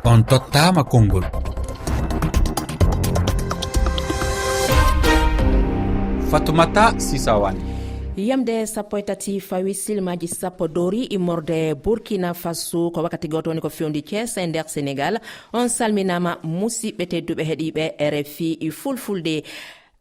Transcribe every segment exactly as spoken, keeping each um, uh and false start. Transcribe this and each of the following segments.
On tottaama konngol. Fatumata Sisawani. Yamde sappo e tati fawi silmaaji sappo doori immorde Burkina Faso, ko wakkati gooto woni ko fewndi Thiès e nder Sénégal. On salminaama, musidɓe tedduɓe heɗiiɓe R F I Fulfulde.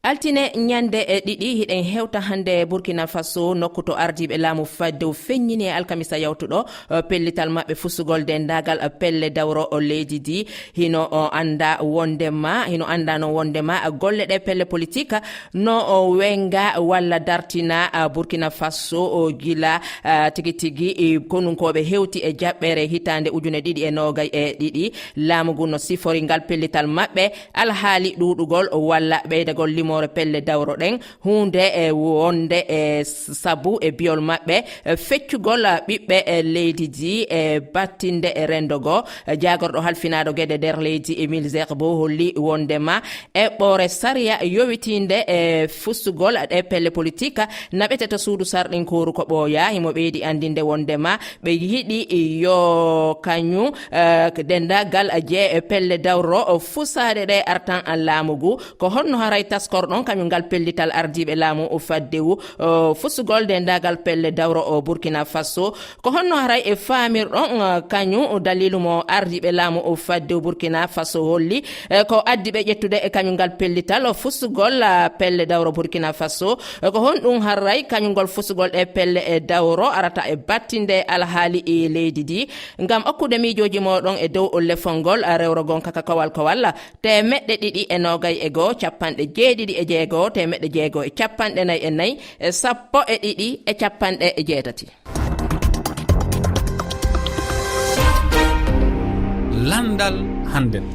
Altine ñande e ɗiɗi, hiɗen hewta hannde Burkina Faso, nokku to ardiiɓe laamu faddewu feññini e alkamisa yawtuɗo, eh, pellital maɓɓe fusugol denndaangal, eh, pelle dawro, o leydi ndi. Hino, o, annda wonde ma, hino annda noon wonde ma, eh, golle ɗe pelle politik no, o, wenga walla dartina, eh, Burkina Faso, o, gila, eh, tigi tigi, eh, konunkooɓe hewti e jaɓɓere hitaande ujune ɗiɗi e noogay e ɗiɗi. Laamu ngu no sifori ngal pellital maɓɓe alhaali ɗuuɗugol walla ɓeydagol limoore pelle dawro ɗen, huunde e wonde e sabu e biyol maɓɓe, e feccugol ɓiɓɓe e leydi ndi e battinde e renndo goo. Jaagorɗo halfinaaɗo geɗe nder leydi, Émile Zerbo, holli wonde ma eɓɓoore sariya yowitiinde e fustugol ɗe pelle politik naɓete to suudu sarɗinkooru ko ɓooyaa. Himo ɓeydi anndinde wonde ma ɓe yiɗi yo kañum, eh, denndaangal je pelle dawro, o, fusaade ɗe artan an laamu ngu. Ko honno haray taskorɗon kañum ngal pellital ardiiɓe laamu o faddewu, o, fusugol denndaangal pelle dawro o Burkina Faso? Ko honno haray e faamirɗon, eh, kañum daliilu mo ardiiɓe laamu o faddewu Burkina Faso holli, eh, ko addi ɓe ƴettude e kañum ngal pellital o fusugol, eh, pelle dawro Burkina Faso? Eh, ko honɗum haray kañum ngol fusugol ɗe pelle e dawro arata e battinde alhaali e leydi ndi? Ngam okkude miijooji mooɗon e dow o lefol ngol, a rewrogol kaka kowal kowal, teemeɗɗe ɗiɗi e noogay e goo, capanɗe jeeɗiɗi e jeego, teemeɗɗe jeego e capanɗe nay e nay, e sappo e ɗiɗi e capanɗe jeetati. Landal hannden.